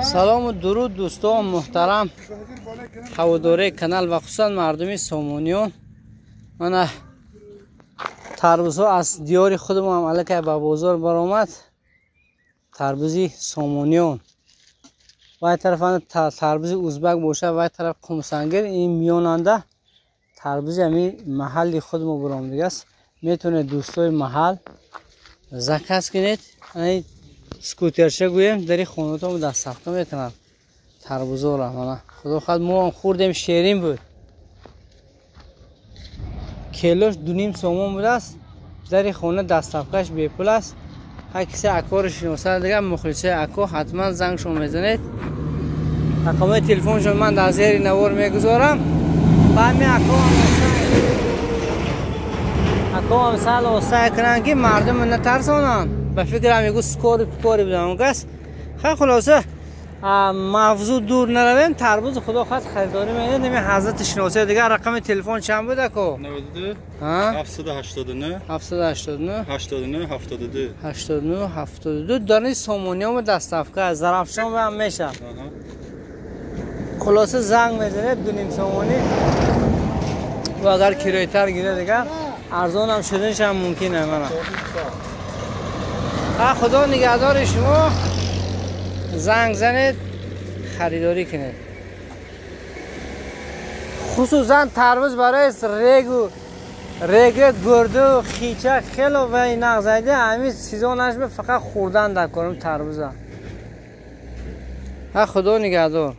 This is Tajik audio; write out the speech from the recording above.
Салом ва дуруд дӯстон муҳтарам, ҳаводораи канал ва хусусан мардуми Сомониён. Мана тарбузҳо аз диёри худамон аллакай ба бозор баромад. Тарбузи Сомониён. Вай тараф тарбузи узбак бошад, вай тараф қумсангир, ин миёнанда тарбузи ҳамин маҳалли худмо баромадигаст. Метавонед дӯстои маҳал заказ кунед. Скутерша гӯем дари хонатон дастсафка метавонад тарбузоро. Мана худо хоҳад мо ҳам хӯрдем, шерин буд. Келош 2.5 сомон будааст. Дари хона дастсафкаш бепул аст. Ҳар кисе акоро шиносад дигар мухлисои ако ҳатман зангшон мезанед. Рақамҳои телефоншон ман дар зери навор мегузорам. Ба ҳамин акоам сал оста кунанд, ки мардумро натарсонанд. Ба фикрам мегӯ скори пикори будам кас. Хай, хулоса, мавзӯъ дур наравем. Тарбузи худо хоҳад харидорӣ менед. Ҳамин ҳазрати шиносия дигар рақами телефон чанд буд ако? 92 789 789 89 72 89 72. Дарни Сомониём доставка Зарафшон ҳам меша. Хулоса, занг мезанед, 2.5 сомонӣ ва агар кироятар гирад дигар арзонам шуданаш ҳам мумкин аст. Мана худо нигаҳдори шумо. Занг занед, харидорӣ кунед. Хусусан тарбуз барои регу рега, гурду, хича хело вай нағз айда. Ҳамин сезонаш фақат хӯрдан дар корам тарбуза. Худо нигаҳдор.